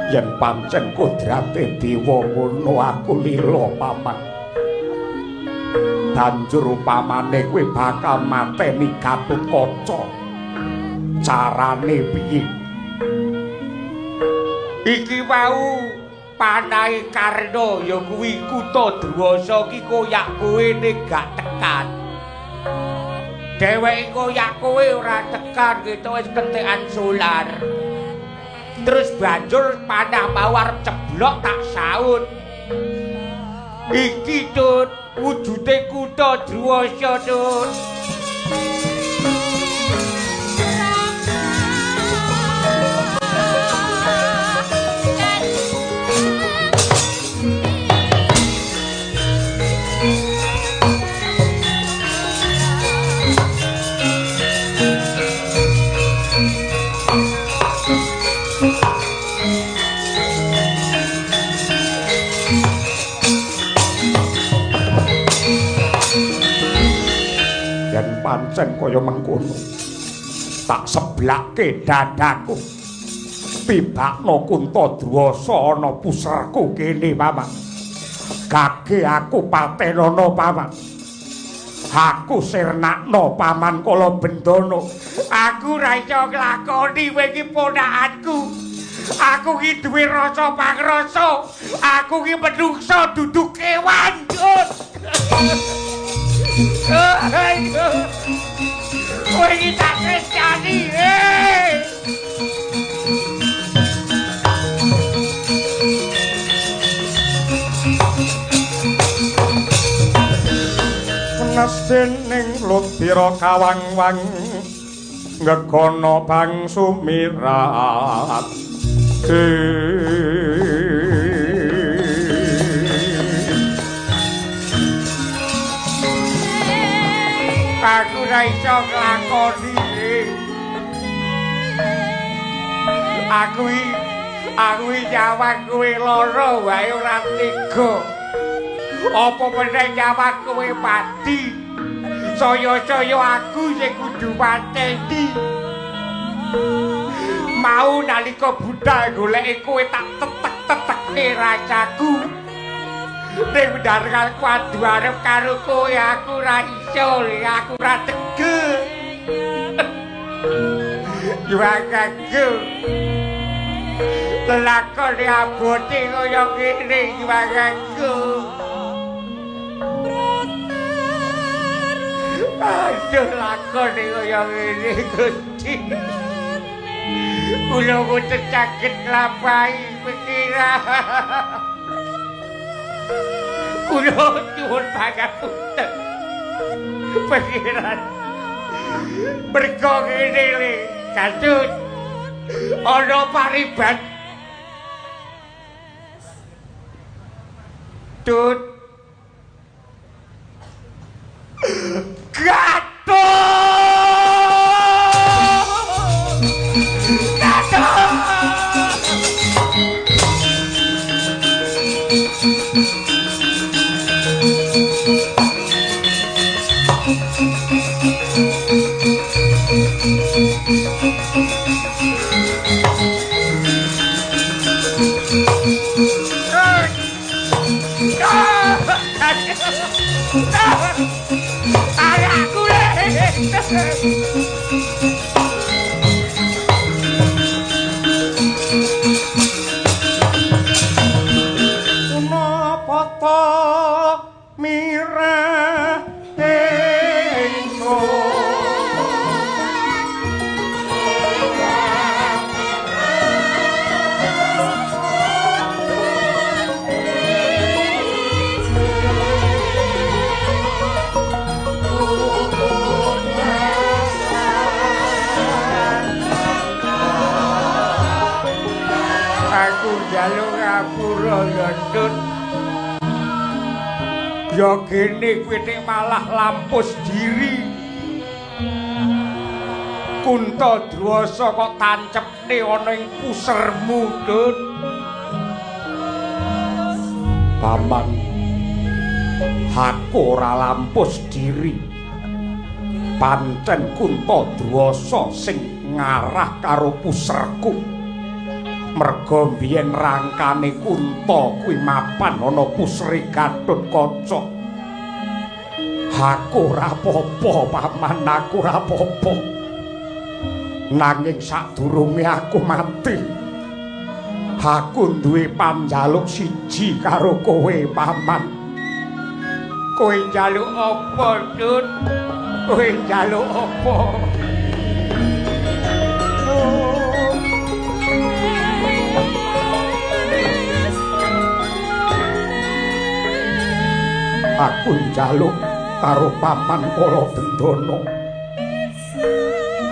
Yen pancen kodrate dewa ngono aku lila paman. Banjur upamane kowe bakal mateni Gatotkaca. Carane piye? Iki wau panahe Karna ya kuwi Kutha Druwasa ki koyak kowe nek gak tekan. Dheweke koyak kowe ora tekan gitu wis kentekan solar. Terus banjur panah mau arep ceblok tak saut. Iki Tut wujude Kutha Druwasa Tut. Yen pancen kaya mengkono tak seblake dadaku, tibakno Kunta Druwasa ana puserku kene paman. Gage aku patenono paman. Aku sirnakno paman kala bendana. Aku ora iso nglakoni kowe iki ponakanku. Aku ki duwe rasa pangrasa. Aku ki menungsa dudu kewan. Kowe iki tak kristani. Menes dening ludira kawang-wang ngegono bangsu mirat. Aku ora iso nglakoni. Aku iki nyawang kowe lara wae ora tega. Apa meneh nyawang kowe mati? Saya-saya aku sing kudu mateni. Mau nalika budal goleki kowe tak tetek-tetekne rasaku. Ning ndar kuadu arep karo kowe aku ora iso, aku ora tega. Yuwakaku. Lelakone abote kaya ngene yuwakaku. Aduh lakone kaya ngene Gusti. Kula boten saged nglampahi pikiran. Kula nyuwun pangapunten. Pikiran. Mergo ngene le, Gatut. Ana pariban. Tut. Gatut! Gatut! Anakku le. Punapa ta mirah ingsun? Aku njaluk ngapura ya, Tut. Ya gene kowe nek malah lampus diri. Kunta Druwasa kok tancepne ana ing pusermu, Tut. Paman, aku ora lampus diri. Pancen Kunta Druwasa sing ngarah karo puserku. Merga biyen rangkane Kunta kuwi mapan ana pusri Gatotkaca. Aku ora apa-apa, Paman, aku ora apa-apa. Nanging sadurunge aku mati, aku duwe panjaluk siji karo kowe, Paman. Kowe njaluk apa, Tut? Kowe njaluk apa? Aku njaluk karo Paman Kalabendana.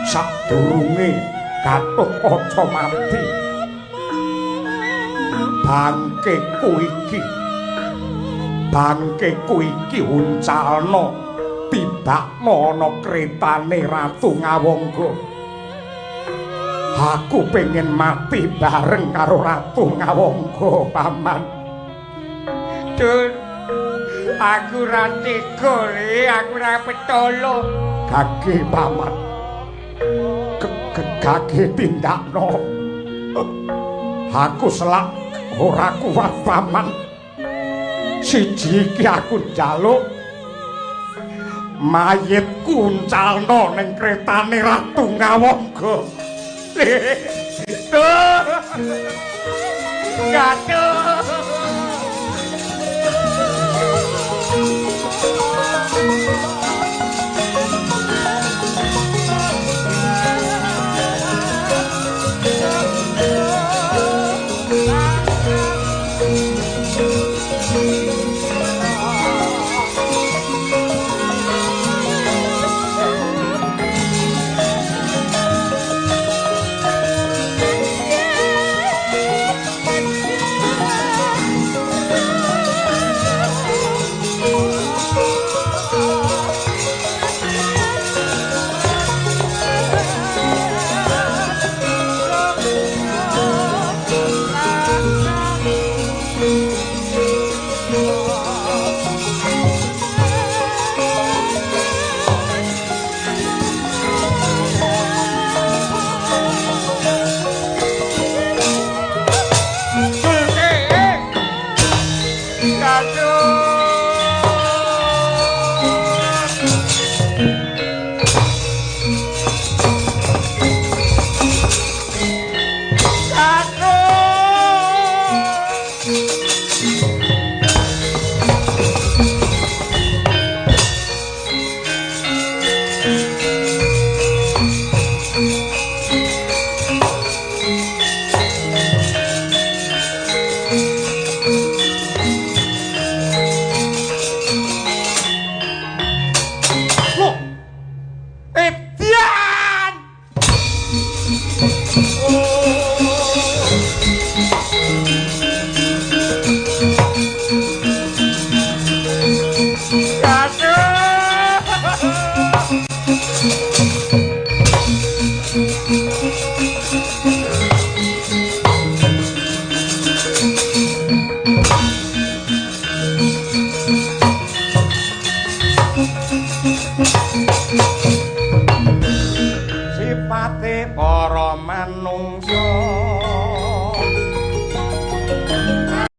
Sadurunge Gatotkaca mati, bangkeku iki uncalna tibakna ana kretane Ratu Ngawangga. Aku pengen mati bareng karo Ratu Ngawangga, Paman. Tut, aku ora tega le, aku ora petolo. Gage, Paman. Gage tindakno. Aku selak ora kuat, Paman. Siji iki aku njaluk mayitku uncalna ning kretane Ratu Ngawangga. Gatut.